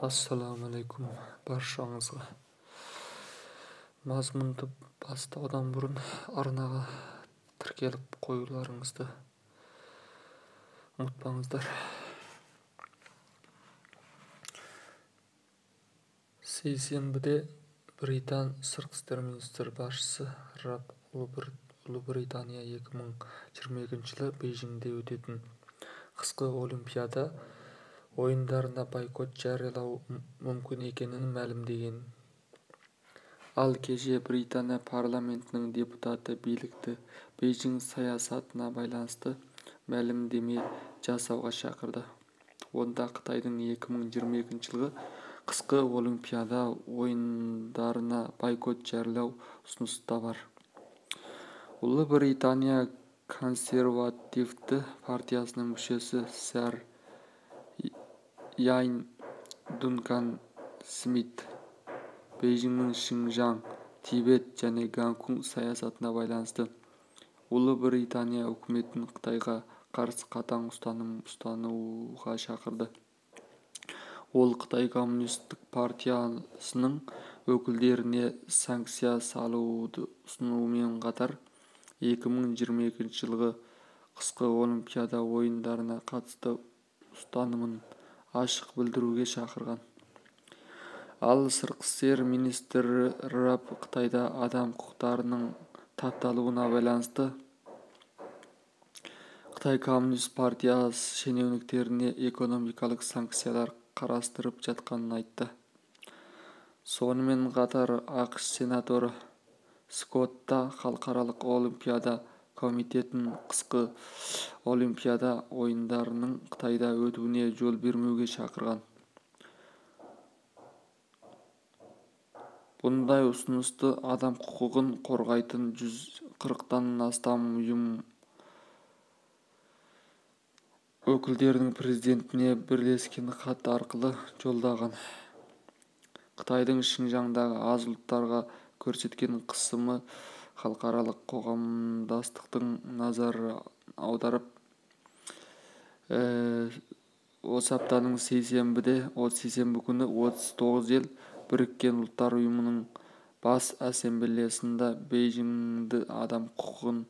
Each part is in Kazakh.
Ассалаумағалейкум баршаңызға. Мазмұнды бастаудан бұрын арнаға тіркеліп қоюларыңызды ұмытпаңыздар. Сейсенбіде Британ сыртқы істер министрі басшысы Раб Ұлыбритания 2022 жылы Бейжіңде өтетін қысқы Олимпиада ойындарына бойкот жариялауы мүмкін екенін мәлімдеген. Ал кеше Британия парламентінің депутаты билікті Бейжің саясатына байланысты мәлімдеме жасауға шақырды. Онда Қытайдың 2022 жылғы қысқы Олимпиада ойындарына бойкот жариялау ұсынысы да бар. Ұлыбритания консервативті партиясының мүшесі сэр Ян Дункан Смит Бейжіңнің Шыңжаң, Тибет және Гонконг саясатына байланысты Ұлыбритания үкіметін Қытайға қарсы қатаң ұстаным ұстануға шақырды. Ол Қытай коммунистік партиясының өкілдеріне санкция салуды ұсынумен қатар 2022 жылғы қысқы Олимпиада ойындарына қатысты ұстанымын ашық білдіруге шақырған. Ал сыртқы істер министрі Раб Қытайда адам құқықтарының тапталуына байланысты Қытай коммунист партиясы шенеуніктеріне экономикалық санкциялар қарастырып жатқанын айтты. Сонымен қатар АҚШ сенаторы Скотт та халықаралық олимпиада комитетін қысқы Олимпиада ойындарының Қытайда өтуіне жол бермеуге шақырған. Бұндай ұсынысты адам құқығын қорғайтын 140-тан астам ұйым өкілдерінің президентіне бірлескен хат арқылы жолдаған. Қытайдың Шыңжаңдағы аз ұлттарға көрсеткен қысымы халықаралық қоғамдастықтың назарын аударып, осы аптаның сейсенбі күні 39 ел Біріккен Ұлттар Ұйымының бас ассамблеясында Бейжіңді адам құқығын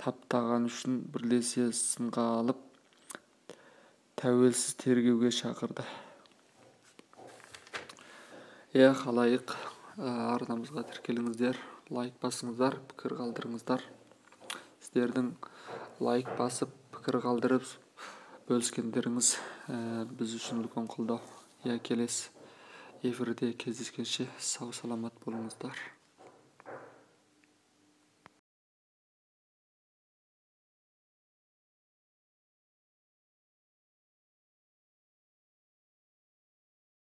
таптағаны үшін бірлесе сынға алып, тәуелсіз тергеуге шақырды. Халайық, арнамызға тіркеліңіздер, лайк басыңыздар, пікір қалдырыңыздар. Сіздердің лайк басып, пікір қалдырып, бөліскендеріңіз біз үшін үлкен қолдау. Келесі эфирде кездескенше сау саламат болыңыздар.